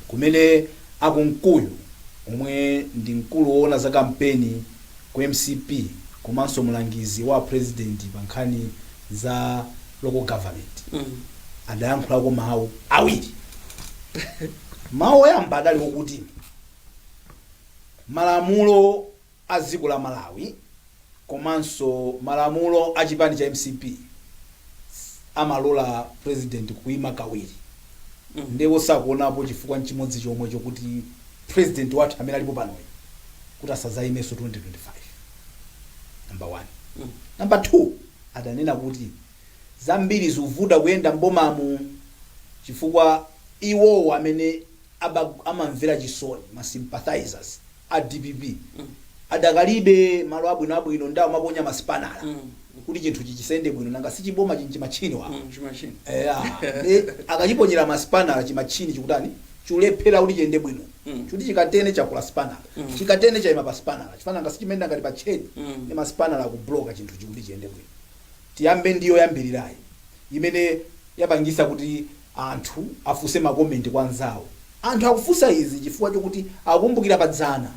Speaker 1: kumene akunkuyu omwe ndi mkulu woona za kampeni ku MCP komanso mulangizi wa president pa nkhani za local government adayankhulako mawu awiri. Mawu oyamba adali okuti malamulo a dziko la Malawi komanso malamulo a chipani cha MCP amalola president kuyima kawiri, ndipo sakuonapo chifukwa nchimodzi chomwe chokuti president wathu amene alipo panoyi kuti asazayimenso 2025, number one. Number two, adanena kuti zambiri zikuvuta kuyenda mbomamu chifukwa iwowo amene amamvera chisoni, ma sympathizers a DPP, adakalibe malo abwinoabwino, ndawo maponya masipanala kuti chinthu chichisende bwino. Nanga sichiboma chinchimachini wawo?
Speaker 2: Chimachini.
Speaker 1: Eya, akachiponyera masipanala, chimachini chikutani? Chulephera kuti chiyende bwino. Chuti chikatene chakula spanala, chikatene chayima pa spanala, chifana ngasi chimene ngati pa tcheni ndi masipanala akubloka chinthu chikuti chiyende bwino. Tiyambe ndiyo yambirirayi imene yapangisa kuti anthu afunse ma comment kwa anzawo. Anthu akufunsa izi chifukwa chokuti akukumbukira padzana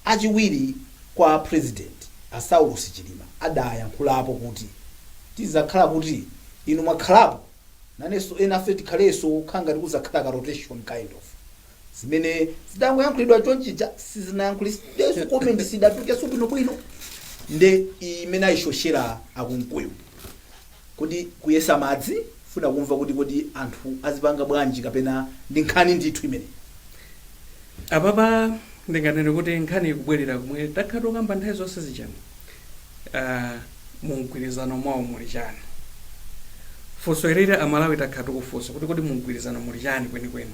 Speaker 1: achiwiri kwa president a Saulos Chilima adayankhulapo kuti tizakhala kuti inu mwakhalapo, nanenso, ena afe tikhalenso, kukhala ngati kuzakhala ka rotation kind of. Zimene zidangoyankhulidwa chonchija sizinayankhulidenso, comment sidatukenso bwinobwino. Nde imene ayishoshera akunkuyu kuti kuyesa madzi, funa kumva kuti kodi anthu azipanga bwanji kapena ndi nkhani ndithu imene
Speaker 2: Apapa ndinganene kuti nkhani ikubwerera kumwe takhala tokamba nthawi zonse zichani. Mu mgwirizano mwawo muli chani? Funso ilili Amalawi takhala tikufunsa kuti kodi mu mgwirizano muli chani kwenikweni,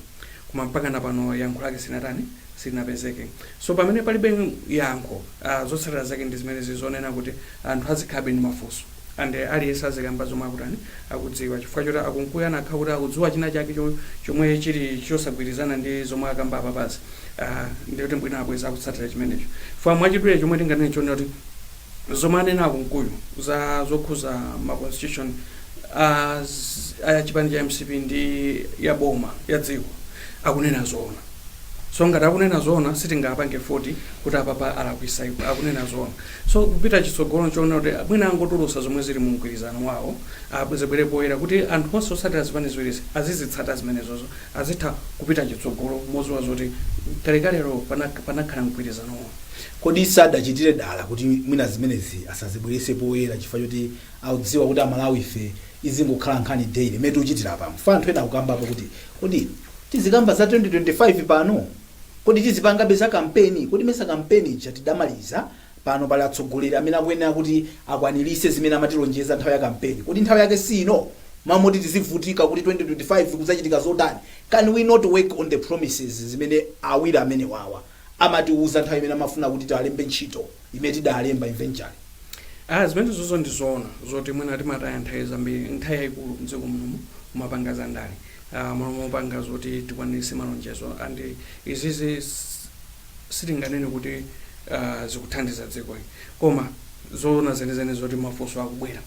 Speaker 2: koma mpaka na pano yankho lake sinatani, silinapezeke. So pamene palibe yankho, zotsatira zake ndi zimene zizonena kuti anthu azikhabe ndi mafunso and aliyense azikamba zomwe akutani, akudziwa, chifukwa choti akunkuyu anakhala kuti akudziwa china chake chomwe chili chosagwirizana ndi zomwe akamba apapazi, ndikuti bwino abweza akutsatira chimenecho. Chifukwa mwachidule chomwe tinganene chonena kuti zomwe anena akunkuyu za zokhuza ma constitution a chipani cha MCP ndi ya boma ya dziko, akunena zoona. So ngati akunena zoona, sitingapange 40 kuti apapa alakwisa, akunena zoona. So kupita chitsogolo choona kuti mwina angotulusa zomwe zili mu mgwirizano wawo, zibwere poyera kuti anthu onse otsatira zipani ziwirizi azizitsata zimenezozo, azitha kupita chitsogolo moziwa zoti kalekalero panakhala mgwirizanowo.
Speaker 1: Kodi sadachitire dala kuti mwina zimenezi asazibwerese poyera chifukwa choti akudziwa kuti Amalawi ife izingokhala nkhani daily imene tikuchitira pano? Fa anthu ena akukambapo kuti kodi tizikamba za 2025 pano? Kodi tizipangabe za kampeni? Kodi mesa kampeni ija tidamaliza? Pano pali atsogoleri amene akuyenera kuti akwanirise zimene amatilonjeza nthawi ya kampeni. Kodi nthawi yake si ino mamoti tizivutika kuti 2025 kudzachitika zotani? Can we not work on the promises zimene awiri amene wawa amatiuza nthawi imene amafuna kuti tiwalembe ntchito, imene tidalemba eventually?
Speaker 2: Zimene zozo ndi zoona zoti mwina timataya nthawi zambiri, nthawi yayikulu mdziko munomu kumapanga za ndale, momwe mopanga zoti tikwaniritse malonjezo, and izizi sitinganene kuti zikuthandiza dziko, koma zoona zenizeni zoti mafunso akubwera.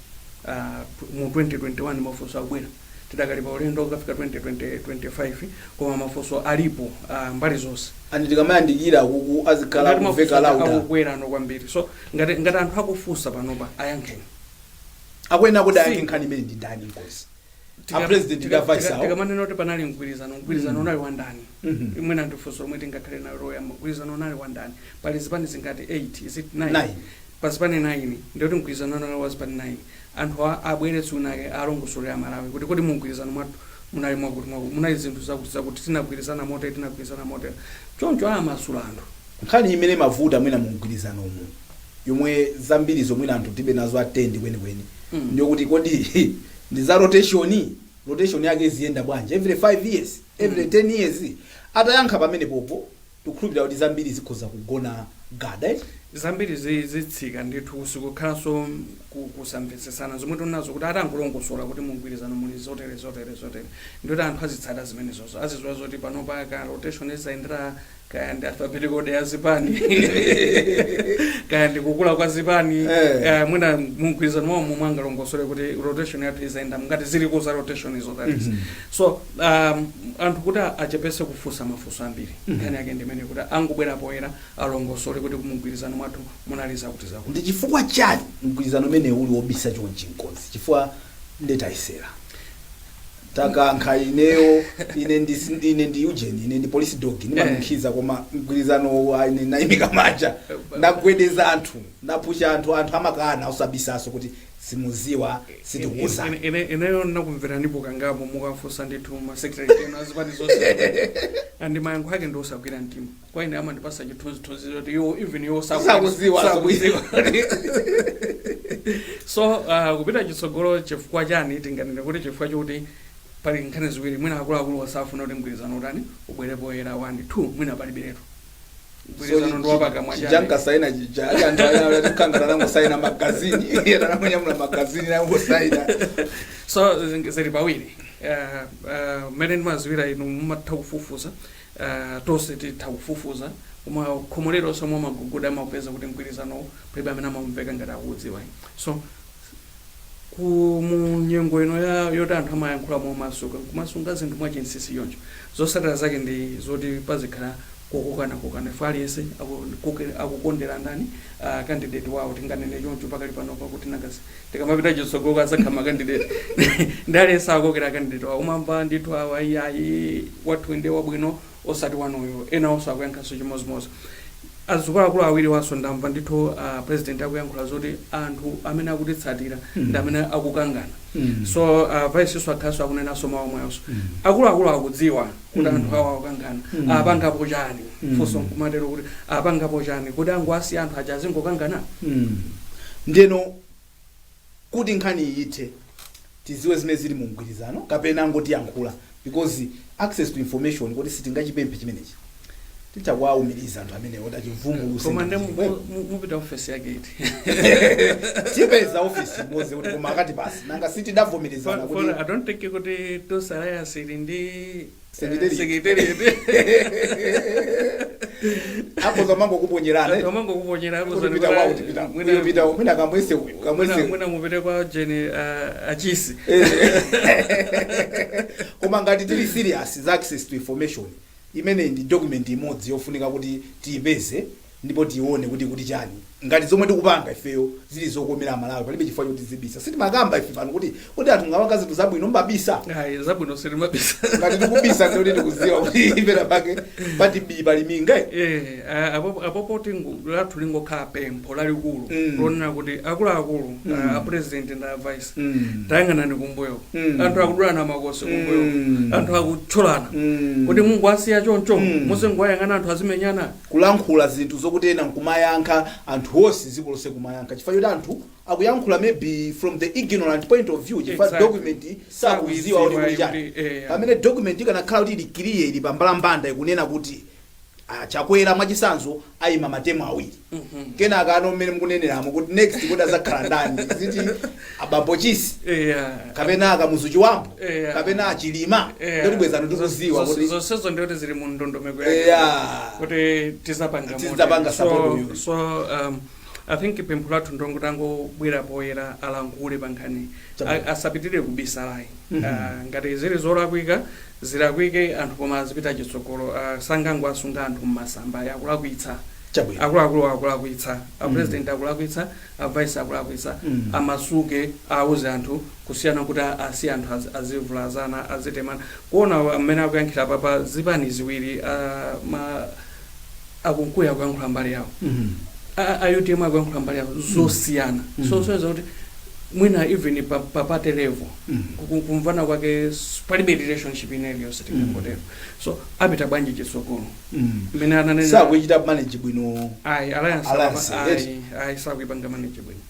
Speaker 2: Mu 2021 mafunso akubwera, tidakali pa ulendo kukafika 2025, koma mafunso alipo mbali zonse.
Speaker 1: And tikamayandikira kuku azikhala
Speaker 2: ngati
Speaker 1: kumveka
Speaker 2: mafunso
Speaker 1: louder.
Speaker 2: Akukwera ano kwambiri. So ngati anthu akufunsa panopa, ayankheni.
Speaker 1: Akuyenera kuti ayankhe nkhani imene ndi ndani nkosi? A president ndi a vice awo.
Speaker 2: Tikamanena kuti panali mgwirizano, mgwirizano unali wa ndani? Imwena ndi funso lomwe tingakhale nayo loyamba. Mgwirizano unali wa ndani? Pali zipani zingati? 8, is it 9?
Speaker 1: Nine.
Speaker 2: Pa zipani 9, ndikuti mgwirizano unali wa zipani 9. Anthu abwere tsunake alongosolera Malawi kuti kodi mu mgwirizano mwathu munali mwakuti mwakuti, munali zinthu zakuti zakuti, tinagwirizana motere, tinagwirizana motere, choncho amasula anthu.
Speaker 1: Nkhani imene mavuta mwina mu mgwirizanomu, yomwe zambiri zomwe anthu tibe nazo atendi kwenikweni, ndiyokuti kodi ndi za rotation? Rotation yake iziyenda bwanji? Every 5 years, every 10 years? Atayankha pamene popo. Tikukhulupirira kuti zambiri zikhoza kugona gada, eh?
Speaker 2: Zambiri zitsika ndithu, sikukhalanso kusamvetsesana zomwe tinazo, kuti atangolongosola kuti mugwirizano muli zotere, zotere, zotere, ndikuti anthu azitsata zimenezozo, azidziwa zoti panopa ka rotation izayendera, kaya ndi alphabetical order ya zipani, kaya ndi kukula kwa zipani. Mwina mugwirizano mwawo momwe angalongosole kuti rotation yathu izayenda ngati ziliko za rotation izo, that is. So anthu kuti achepese kufunsa mafunso ambiri, nkhani yake ndimene kuti angobwera poyera, alongosole kuti mugwirizano mwathu munali zakuti zakuti.
Speaker 1: Ndi chifukwa chani mgwirizano umene uli wobisa chonchi, mkonzi? Chifukwa ndetayisera takankha ineyo, ine ndi Eugene, ine ndi police dog, ndimanunkhiza, koma mgwirizano wa ine nayimika manja, ndagwedeza anthu, ndapusha anthu, anthu amakana usabisaso kuti simuziwa, sitikuwuzani.
Speaker 2: Ineyo ndakumveranipo kangapo mukafunsa ndithu ma secretary general azipani zonse, and mayankho ake ndi osagwira mtima. Kwa ine amandipasa chithunzithunzi zoti iwo, even iwo
Speaker 1: Sakuziwa.
Speaker 2: Sakuziwa. So kupita chitsogolo, chifukwa chani? Tinganene kuti chifukwa chokuti pali nkhani ziwiri. Mwina akuluakulu wasafuna kuti mgwirizano utani, ubwere poyera, one. Two, mwina palibiretu mgwirizano, ndi wapakamwa
Speaker 1: Chija
Speaker 2: chabe.
Speaker 1: Nkasaina chija ali anthu atikangana nangosaina magazini, anangonyamula magazini, nangosaina.
Speaker 2: So zili pawiri. Mmene ndimaziwira, inu mumatha kufufuza, tonse titha kufufuza, koma khomo lilonse omwe amaguguda amapeza kuti mgwirizano palibe amene amamveka ngati akuudziwa. So ku mu nyengo ino ya yoti anthu amayankhula momasuka, kumasunga zinthu mwachinsinsi choncho, zotsatira zake ndi zoti pazikhala kokokana kokana ife, aliyense akukondera ndani, candidate wawo, tinganene choncho pakali pano, pakuti nakasi tikamapita chitsogolo azakhala ma candidate, ndi aliyense akokera candidate wawo. Umamva ndithu awa, iyayi, wathu ndi wabwino osati wanuyo. Ena onso akuyankhanso chimodzimodzi. Azikuluakulu awiri waso ndamva ndithu president akuyankhula zoti anthu amene akutitsatira ndi amene akukangana. So vice so akhalanso akunenanso mawu omwewonso, akuluakulu akudziwa kuti anthu awo akukangana, apangapo chani? Funso nkumatero kuti apangapo chani kuti angowasiya anthu aja azingokangana?
Speaker 1: Ndeno kuti nkhani iyithe, tiziwe zimene zili mu mgwirizano kapena angotiyankhula, because access to information, kuti sitingachipemphe chimenechi, titha kuwawumiriza anthu amenewo kuti achivumbuluse.
Speaker 2: Koma nde mupita ofesi yake iti?
Speaker 1: Tipeza ofisi imodzi kuti, koma akati basi, nanga sitidavomerezana kuti
Speaker 2: I don't think kuti Tonse Alliance ili ndi
Speaker 1: Secretariat.
Speaker 2: Secretariat.
Speaker 1: Akoza mangokuponyerana.
Speaker 2: Anthu amangokuponyera.
Speaker 1: Kuti pita kwawo, tipita uyo, pita mwina kamwese uyu, kamwese.
Speaker 2: Mwina mupite kwa Jeni Achisi.
Speaker 1: Koma ngati tili serious za access to information, imene ndi document imodzi yofunika kuti tiyipeze ndipo tione kuti chani. Ngati zomwe tikupanga ifeyo zili zokomera Malawi, palibe chifukwa choti zibisa. Sitimakamba ife pano kuti anthu ngawanga zinthu zabwino mbabisa?
Speaker 2: Ayi, zabwino sitimabisa.
Speaker 1: Ngati tikubisa, ndikuti tikuziwa kuti ipena pake pati bi pali minga.
Speaker 2: Eh, apopo tingu lathu lingokhala pempho lalikulu lonena kuti akuluakulu, a president ndi a vice, tayang'anani kumbuyo. Anthu akudulana makosi kumbuyo. Anthu akutchulana. Kuti Mungu asiya choncho, muzingoyang'ana anthu azimenyana?
Speaker 1: Kulankhula zinthu zokuti ena nkumayankha, anthu onse dziko lonse kumayankha, chifukwa choti anthu akuyankhula maybe from the ignorant point of view, chifukwa document sakuziwa kuti kuti chani. Pamene document ikanakhala kuti ili clear, ili pambalambanda, ikunena kuti Chakwera mwachitsanzo ayima ma term awiri, kenaka ano mmene mukuneneramo kuti next kuti azakhala ndani, ziti abambo Chisi kapena akamuzu Chiwambo kapena achilima, ndoti bwezano tikuziwa kuti
Speaker 2: Zonsezo ndiyoti zili mu ndondomeko yake kuti tizapanga
Speaker 1: Tizapanga
Speaker 2: motero.
Speaker 1: support
Speaker 2: So,
Speaker 1: uyu.
Speaker 2: so I think pempho lathu ndongo tangobwera poyera, alankhule pa nkhani. Asapitirire kubisalayi. Ngati zili zolakwika, zilakwike anthu, koma azipita chitsogolo. Sangango asunga anthu mmasamba, akulakwitsa. Akuluakulu akulakwitsa, a president akulakwitsa, a vice akulakwitsa. Amasuke, auze anthu, kusiyana kuti asiye anthu azivulazana, azitemana. Kuona amene akuyankhira papa, zipani ziwiri, ma akunkuya akuyankhula mbali yawo, a UTM akuyankhula mbali yawo, zosiyana. So soyeza kuti mwina even pa party level kumvana kwake palibe relationship ina iliyonse, tingangotero. So apita bwanji chitsogolo? Mmene ananena,
Speaker 1: Sakuichita manage bwino.
Speaker 2: Ayi, alliance.
Speaker 1: Alliance,
Speaker 2: ayi, ayi, sakuipanga manage bwino.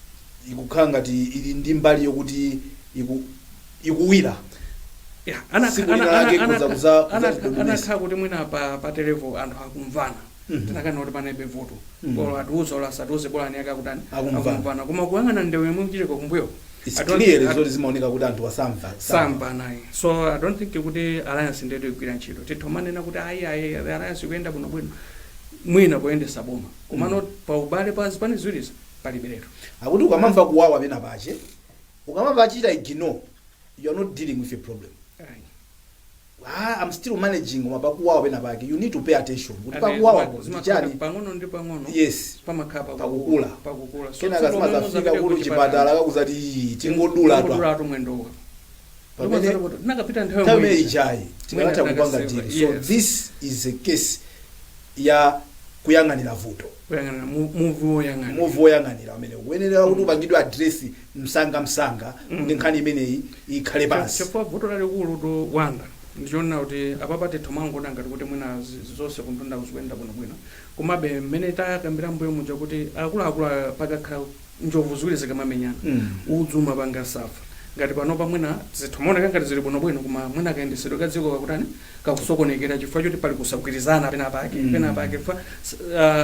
Speaker 1: Ikukhala ngati ili ndi mbali yokuti ikuwira.
Speaker 2: Yeah,
Speaker 1: Tsiku lina lake kuza
Speaker 2: anakhala kuti mwina pa televo anthu akumvana, tinakana kuti panalibe vuto. Olo atiuze olo asatiuze, bolani yake akutani?
Speaker 1: Akumvana.
Speaker 2: Koma kuyang'ana ndewu yomwe ikuchitika kumbuyo,
Speaker 1: It's
Speaker 2: I don't
Speaker 1: clear zoti zimaoneka kuti anthu asamva.
Speaker 2: Samva naye. So I don't think kuti alliance ndeto igwira ntchito. Tithomanena kuti ayi, ayi, the alliance ikuyenda bwinobwino mwina poyendesa boma, komano pa ubale pa zipani ziwirizi paliberetu.
Speaker 1: Akuti ukamamva kuwawa pena pache, ukamamva achita ignore, you are not dealing with a problem.
Speaker 2: Ayi.
Speaker 1: Ah, I'm still managing, koma pakuwawa pena pake, you need to pay attention kuti
Speaker 2: Ane
Speaker 1: pakuwawa
Speaker 2: zimakhala
Speaker 1: ndichani.
Speaker 2: Pang'ono ndi pang'ono pamakhala
Speaker 1: Pakukula.
Speaker 2: Pakukula. So
Speaker 1: Kenaka
Speaker 2: tsiku lomwe
Speaker 1: zimazafika
Speaker 2: muzapite
Speaker 1: kuti
Speaker 2: ku
Speaker 1: chipatala kakuzati tingodula tu.
Speaker 2: Tingodula tu mwendowa.
Speaker 1: Pamene
Speaker 2: Nakapita nthawi
Speaker 1: nthawi
Speaker 2: yomwe
Speaker 1: imene
Speaker 2: ija.
Speaker 1: ijayi tikanatha
Speaker 2: Mwina
Speaker 1: kupanga
Speaker 2: tinakaseva.
Speaker 1: deal. So this is a case ya kuyang'anira vuto.
Speaker 2: Kuyang'anira, muvi woyang'anira.
Speaker 1: Muvi woyang'anira amene ukuyenera kuti upangidwe address msanga msanga kuti nkhani imeneyi ikhale pansi.
Speaker 2: Chifukwa vuto lalikulu to wanda ndichoona kuti apapa tithomangoona ngati kuti mwina zonse kumtunda kuzikuyenda bwinobwino, komabe mmene takambira mbuyo muja kuti akuluakulu pakakhala njovu ziwiri zikamamenyana, udzu umapanga suffer. Ngati panopa mwina zithomaoneka ngati zili bwinobwino, koma mwina kayendesedwe ka dziko kakutani, kakusokonekera chifukwa choti pali kusagwirizana pena pake. Pena pake fa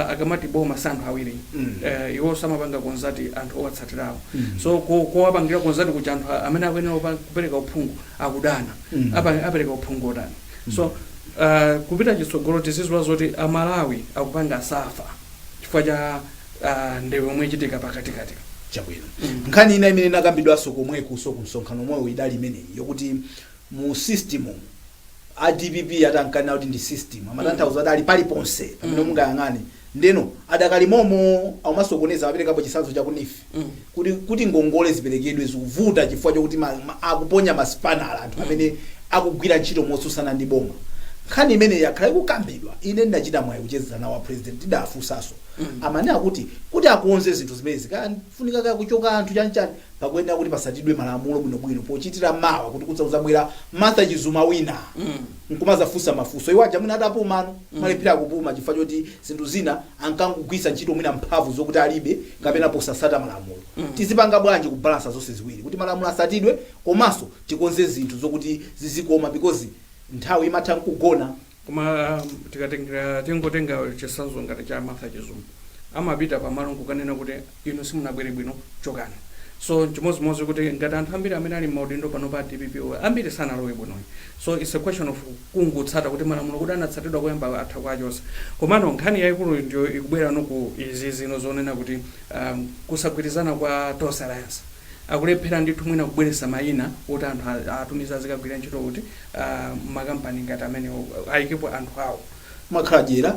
Speaker 2: akamati boma si anthu awiri. Iwo samapanga consult anthu owatsatirawo. So kowapangira consult kuti anthu amene akuyenera kupereka uphungu akudana, apereka uphungu otani? So kupita chitsogolo tiziziwa zoti Amalawi akupanga suffer chifukwa cha ndewu yomwe ichitika pakatikati.
Speaker 1: Chabwino. Nkhani ina imene inakambidwanso komwekuso ku msonkhano omwewo idali imeneyi yokuti mu system a DPP atankanena kuti ndi system, amatanthauza kuti ali paliponse pamene mungayang'ane, ndeno adakali momo amasokoneza. Amaperekapo chitsanzo cha ku NEEF kuti ngongole ziperekedwe zikuvuta chifukwa chokuti akuponya masipanala anthu amene akugwira ntchito motsutsana ndi boma. Nkhani imene yakhala ikukambidwa, ine ndinachita mwayi kucheza nawo a president, tidafunsanso. Amanena kuti akonze zinthu zimenezi, kafunika kaya kuchoka anthu chanichani, pakuyenera kuti pasatidwe malamulo bwinobwino pochitira mawa kuti kudzabwera Martha Chizuma wina nkumazafunsa mafunso iwo aja mwina atapuma ano, malephera kupuma chifukwa choti zinthu zina ankangogwisa ntchito mwina mphamvu zokuti alibe kapena posasata malamulo. Tizipanga bwanji kubalansa zonse ziwiri kuti malamulo asatidwe komanso tikonze zinthu zokuti zizikoma, because nthawi imatha nkugona?
Speaker 2: Koma tikatengera, tingotenga chitsanzo ngati cha Martha Chizuma, amapita pamalo nkukanena kuti inu simunabwere bwino, chokani. So chimodzimodzi kuti ngati anthu ambiri amene ali m'maudindo pano pa DPP, ambiri sanalowe bwinoyi. So it's a question of kungotsata kuti malamulo kuti anatsatidwa kuyamba atha kuachosa. Komano nkhani yayikulu ndiyo ikubwera no ku izi zino zonena kuti kusagwirizana kwa Tonse Alliance, akulephera ndithu mwina kubweretsa mayina kuti anthu atumiza azikagwira ntchito kuti makampani ngati amene ayikepo anthu awo.
Speaker 1: Makhala dyera,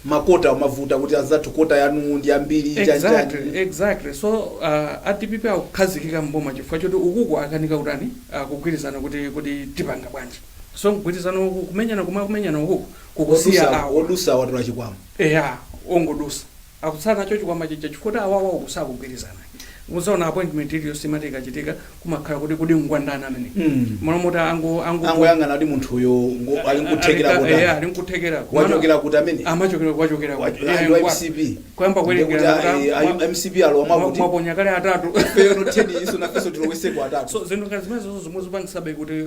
Speaker 1: ma quota umavuta kuti azathu quota yanu ndi ambiri.
Speaker 2: Exactly. So a DPP akukhazikika mboma chifukwa choti ukuku akanika kutani, kugwirizana kuti tipanga bwanji. So mgwirizano uku kumenyana, kumwe kumenyana ukuku kukusiya awa.
Speaker 1: Odusa watola chikwama.
Speaker 2: Eya, ongodusa akutsala nacho chikwama chija chifukwa kuti awawa uku sakugwirizana. Muzaona appointment iliyonse imati ikachitika kumakhala kuti ngwandani amene malo moti ango
Speaker 1: Angoyang'ana kuti munthuyo ali nkuthekera
Speaker 2: eya,
Speaker 1: kotani.
Speaker 2: Ali nkuthekera.
Speaker 1: Wachokera kuti amene?
Speaker 2: Amachokera, wachokera kuti?
Speaker 1: Ali wa MCP.
Speaker 2: Kuyamba kuwerengera.
Speaker 1: Ndikuti, MCP alowa mwakuti.
Speaker 2: Mwaponya kale atatu.
Speaker 1: Ifeyo no 10 iso nafenso tiloweseko atatu.
Speaker 2: So zinthu ngati zimene zozo zomwe zipangisabe kuti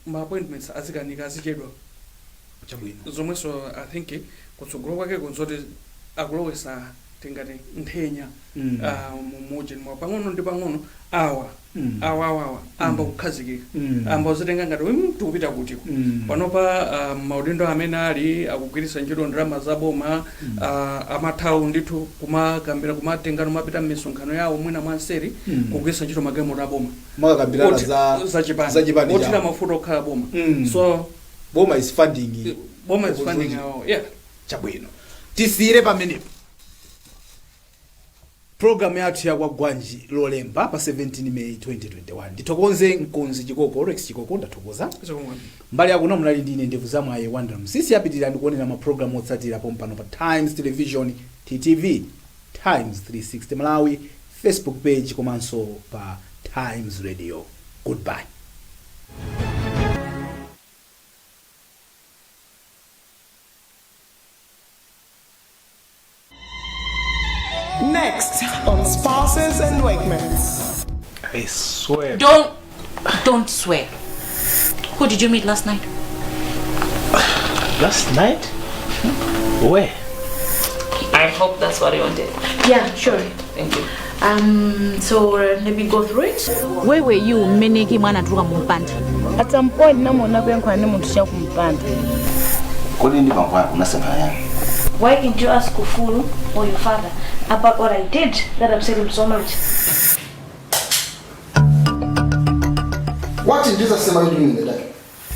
Speaker 2: ma appointments azikanika, azichedwa.
Speaker 1: Chabwino.
Speaker 2: Zomwenso I think kutsogolo kwake kunzoti akulowesa tingati nthenya mumuji mwa pang'ono ndi pang'ono awa awa awa awa amba kukhazikika, amba uzitenga ngati tikupita kutiko. Panopa maudindo amene ali akugwiritsa ntchito ndalama za boma, amathawu ndithu kumakambira, kumatenga nomapita m'misonkhano yawo mwina mwanseri, kugwiritsa ntchito magalimoto aboma.
Speaker 1: Makakambirana
Speaker 2: za chipani,
Speaker 1: za chipani
Speaker 2: othira
Speaker 1: chawo.
Speaker 2: mafuta okhala boma. So
Speaker 1: Boma is funding.
Speaker 2: Boma is funding awo, yeah.
Speaker 1: Chabwino, tisiyire pamenepo programu yathu ya Kwagwanji Lolemba pa 17 May 2021. Ndithokoze mkonzi Chikoko, Rex Chikoko, ndathokoza. Mbali yakuno munali ndine ndevu zamwaye Wandera Msisi. Apitirira ndikuonera mapulogalamu otsatira pompano pa Times Television, TTV, Times 360 Malawi Facebook page komanso pa Times Radio. Goodbye.
Speaker 3: Next on Spouses and Workmates.
Speaker 4: I swear.
Speaker 5: Don't swear. Who did you meet last night?
Speaker 4: Last night? Where?
Speaker 6: I hope that's what you wanted.
Speaker 5: Yeah, sure.
Speaker 6: Thank you.
Speaker 5: So let me go through it. Where were you mmene Kim anatuluka mu mpanda?
Speaker 7: At some point namuona kuyankhula ndi munthu chakumpanda.
Speaker 8: Kodi ndi bambo ako unasemphana yani?
Speaker 9: Why can't you ask Ufulu or your father about what I did that upset him so much?
Speaker 10: What in Jesus' name are you doing in the dark?